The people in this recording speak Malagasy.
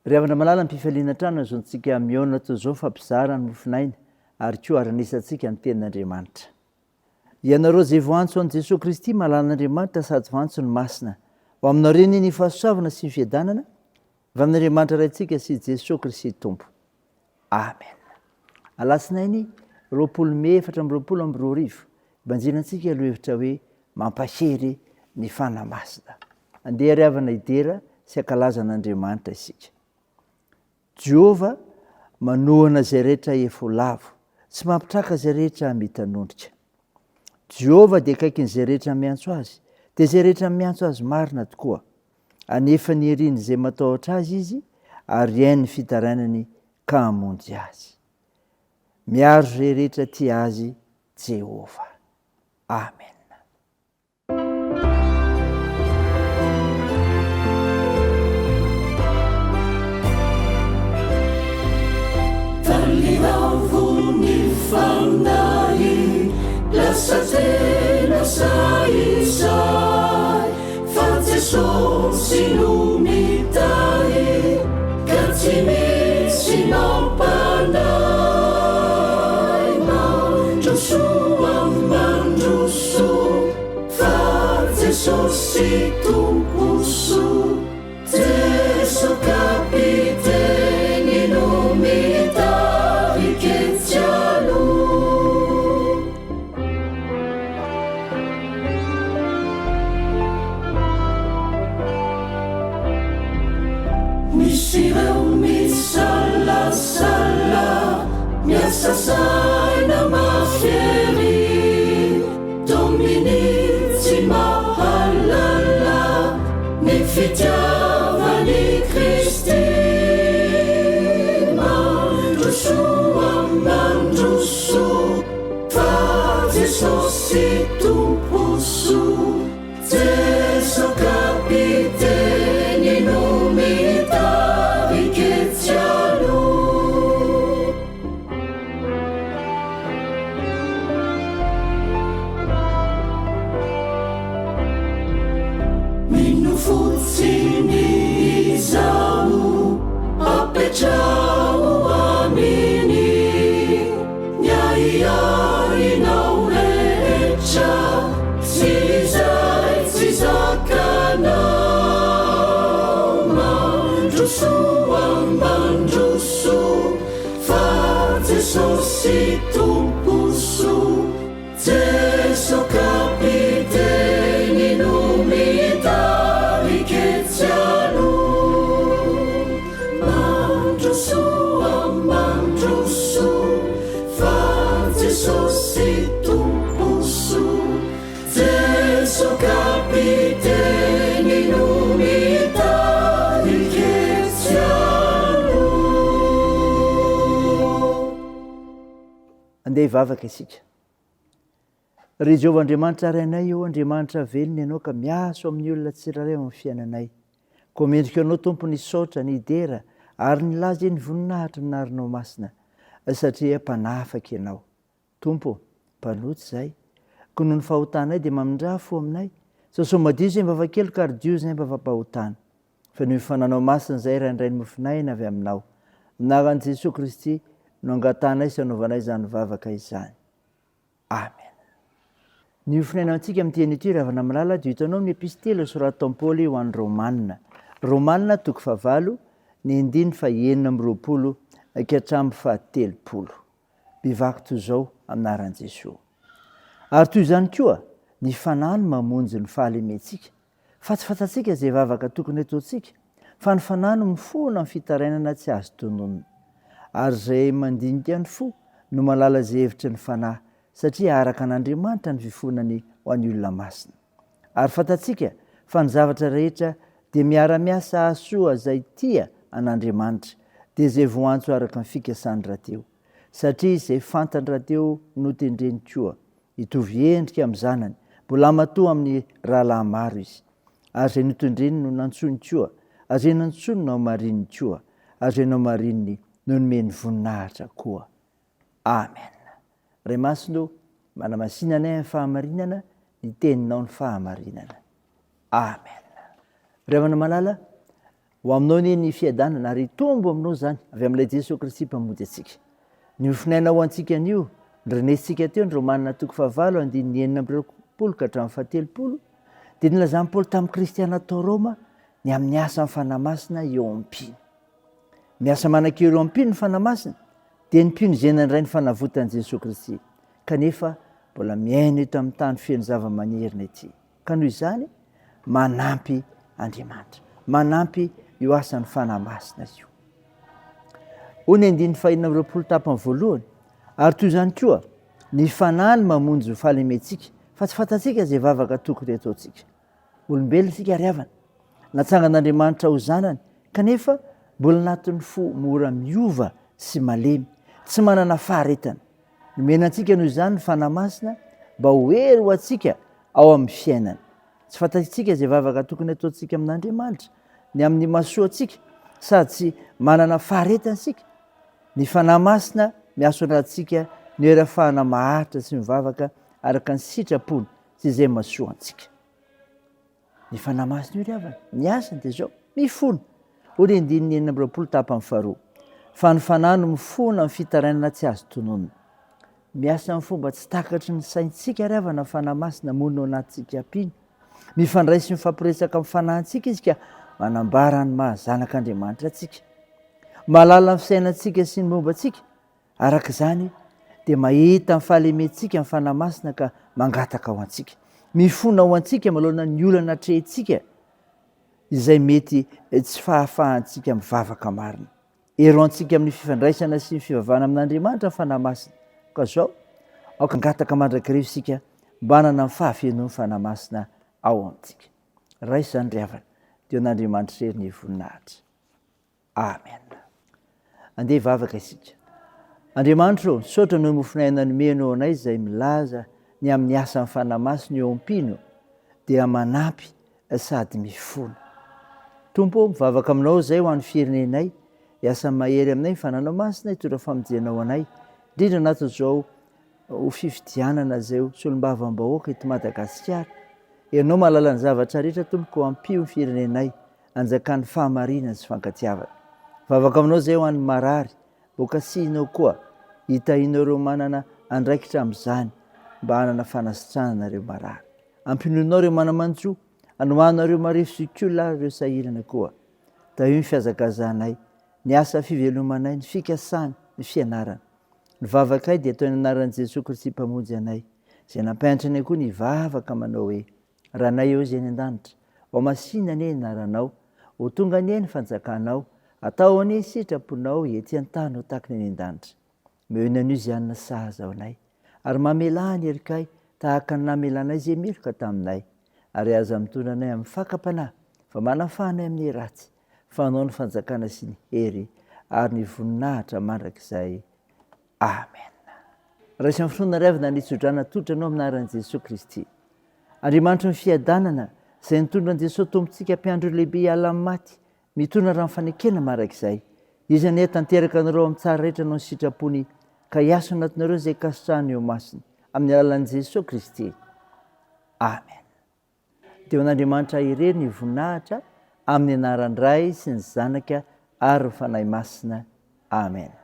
Ry havana malala, am-pifaliana hatrany no azontsika mihaona toy izao mifampizara ny mofon'aina ary koa aranisantsika ny tenin'Andriamanitra. Ianareo izay voantso an'i Jesoa Kristy malalan'Andriamanitra sady voantso ny masina, ho aminareo anie ny fahasoavana sy ny fiadanana avy amin'Andriamanitra Raintsika sy Jesoa Kristy Tompo. Amen. Alatsinainy 20 mey 2024, ibanjinantsika lohevitra hoe Mampahery ny Fanahy Masina. Andeha ry havana hidera sy hankalaza an'Andriamanitra isika. Jehovah manohana izay rehetra efa ho lavo, sy mampitraka izay rehetra mitanondrika. Jehovah dia akaikin'izay rehetra miantso azy, dia izay rehetra miantso azy marina tokoa. Anefa ny herin'izay matahotra azy izy, ary hainy ny fitarainany ka hamonjy azy. Miaro izay rehetra tia azy Jehovah. Amen. Lasa tena sahisahy fa Jesosy no mitahy ka tsy misy mampanahy Mandrosoa mandrosoa fa Jesosy Tompo soa Jeso kapiteny no mitarika etsy aloha. Misy ireo misalasala, miasa saina mafy ery, toa minia tsy mahalala ny fitiavan'i Kristy. Mandrosoa, mandrosoa. Fa Jesosy Tompo soa, Jeso Kapiteny no mitarika etsy aloha. Mino fotsiny izaho, apetraho aminy. Ny ahiahinao rehetra sy izay tsy zakanao Mandrosoa mandrosoa fa Jesosy Tompo soa Jeso Kapiteny no mitarika etsy aloha Mandrosoa mandrosoa fa Jesosy Tompo soa Jeso Kapiteny no mitarika etsy aloha. Andeha hivavaka isika. Ry Jehovah Andriamanitra Rainay ô, Andriamanitra velona Ianao ka miasa ao amin'ny olona tsirairay ao amin'ny fiainanay. Koa mendrika Anao Tompo ny hisaotra, ny hidera ary ny hilaza ny voninahitry ny anaranao masina, satria Mpanafaka Ianao. Tompo ô, mpanota izahay, koa noho ny fahotanay dia mamindrà fo aminay, sao sao madio izay mivava-keloka ary dio izay mivava-pahotana. Fenoy fananao masina izay Ray ny mofon'aina avy aminao. Amin'ny anaran'i Jesoa Kristy no angatahanay sy anaovanay izany vavaka izany. Amen. Ny hofonaina antsika amin'ity anio ity ry havana malala dia hitanao amin'ny epistily nosoratan'i Paoly ho an'ny Romana. Romana toko fahavalo, ny andininy faha-26 ka hatramin'ny faha-30. Mivaky toy izao amin'ny anaran'i Jesoa. Ary toy izany koa, ny Fanahy no mamonjy ny fahalementsika, fa tsy fantatsika izay vavaka tokony hataontsika, fa ny Fanahy no mifona amin'ny fitarainana tsy azo tononina. Ary izay mandinika ny fo no mahalala izay hevitry ny Fanahy, satria araka an'Andriamanitra ny fifonany ho an'ny olona masina. Ary fantatsika fa ny zavatra rehetra dia miara-miasa hahasoa izay tia an'Andriamanitra, dia izay voantso araka ny fikasany rahateo, satria izay fantany rahateo notendreny koa hitovy endrika amin'ny zanany, mbola matoa amin'ny rahalahy maro izy. Ary izay notendreny no nantsoiny koa, ary izay nantsoiny no hamarininy koa, ary izay nohamarininy no nomeny voninahitra koa. Amen. Ray Masina ô, manamasina anay amin'ny fahamarinana, ny Teninao ny fahamarinana. Amen. Ry havana malala, Ho aminao anie ny fiadanana ary hitombo aminao izany avy amin'ilay Jesoa Kristy Mpamonjy antsika. Ny hofonaina ho antsika anio, norenesintsika teo ny Romana toko fahavalo andininy 36 ka hatramin'ny fahatelopolo, dia nilazan'i Paoly tamin'ny kristiana tao Roma ny amin'ny asan'ny Fanahy Masina eo amin'ny mpino. Miasa manan-kery eo amin'ny mpino ny Fanahy Masina, dia ny mpino izay nandray ny fanavotan'i Jesoa Kristy, kanefa mbola miaina eto amin'ny tany feno zava-manierina ity. Ka noho izany, manampy Andriamanitra. Manampy io asan'ny Fanahy Masina io. Hoy ny andininy fahenina amby 20 tapany voalohany, ary toy izany koa, ny Fanahy no mamonjy ny fahalementsika, fa tsy fantatsika izay vavaka tokony hataontsika. Olombelona isika ry havana, natsangan'Andriamanitra ho zanany, kanefa mbola anatin'ny fo mora miova sy malemy, tsy manana faharetana. Nomena antsika noho izany ny Fanahy Masina mba ho hery ho antsika ao amin'ny fiainana. Tsy fantatsika izay vavaka tokony hataontsika amin'Andriamanitra, ny amin'ny imasoantsika, sady tsy manana faharetana isika. Ny Fanahy Masina miaso anatintsika ny hery ahafahana maharitra sy mivavaka araka ny sitrapony sy izay imasoantsika. Ny Fanahy Masina io ry havana, ny asany dia izao, mifona. Hoy ny andininy 26 tapany faharoa, fa ny Fanahy no mifona amin'ny fitarainana tsy azo tononina. Miasa amin'ny fomba tsy takatry ny saintsika ry havana ny Fanahy Masina monina ao anatintsika mpino. Mifandray sy mifampiresaka amin'ny fanahintsika izy ka manambara ny maha zanak'Andriamanitra antsika. Mahalala ny fisainantsika sy ny momba antsika. Araka izany, dia mahita ny fahalementsika ny Fanahy Masina ka mangataka ho antsika. Mifona ho antsika manoloana ny olana atrehintsika izay mety tsy fahafahantsika mivavaka marina. Hery ho antsika amin'ny fifandraisana sy ny fivavahana amin'Andriamanitra ny Fanahy Masina. Ka izao, aoka hangataka mandrakariva isika mba hanana ny fahafenoan'ny Fanahy Masina ao amintsika. Raiso izany ry havana, dia ho an'Andriamanitra irery ny voninahitra. Amen. Andeha hivavaka isika. Andriamanitra ô, misaotra noho ny mofon'aina nomenao anay izay milaza ny amin'ny asan'ny Fanahy Masina eo am-pino dia manampy sady mifona. Tompo ô, mivavaka aminao izay ho an'ny firenenay, hiasa mahery aminay ny Fananao Masina hitondra famonjena ho anay, indrindra anatin'izao ho fifidianana izay ho solombavambahoaka eto Madagasikara. Ianao mahalala ny zavatra rehetra Tompoko, ampio ny firenenay Anjakan'ny fahamarinana sy fankatiavana. Vavaka aminao izay ho an'ny marary, ho kasihinao koa, hitahianao ireo manana andraikitra amin'izany mba hanana fanasitranana ireo marary. Ampinoinao ireo mana-manjo, anohanao ireo marefo sy kola ary ireo sahirana koa. Tahio ny fihazakazahanay, ny asa fivelomanay, ny fikasana, ny fianarana. Ny vavakay dia atao ny anaran'i Jesoa Kristy Mpamonjy anay, izay nampianatra anay koa ny hivavaka manao hoe, Ranay eo izay any an-danitra, ho masina anie ny anaranao, ho tonga anie ny fanjakanao, atao anie ny sitraponao ety an-tany ho tahaka ny any an-danitra. Omeo ny anio izay hanina sahaza ho anay, ary mamelà ny helokay tahaka ny namelanay izay meloka taminay, ary aza mitondra anay amin'ny fakam-panahy, fa manafaha anay amin'ny ratsy, fa Anao ny fanjakana sy ny hery ary ny voninahitra mandrakizay. Amen. Raiso amin'ny finoana ry havana ny tsodrano atolotra anao amin'ny anaran'i Jesoa Kristy. Andriamanitry ny fiadanana, izay nitondra an'i Jesoa Tompontsika mpiandry lehibe hiala amin'ny maty, mitondra rano fanekena mandrakizay. Izy anie tanteraka anareo amin'ny tsara rehetra noho ny sitrapony ka hiasa anatinareo izay kasitrahany eo imasony, amin'ny alalan'i Jesoa Kristy. Amen. Dia ho an'Andriamanitra irery ny voninahitra, amin'ny anaran'ny Ray sy ny Zanaka ary ny Fanahy Masina. Amen.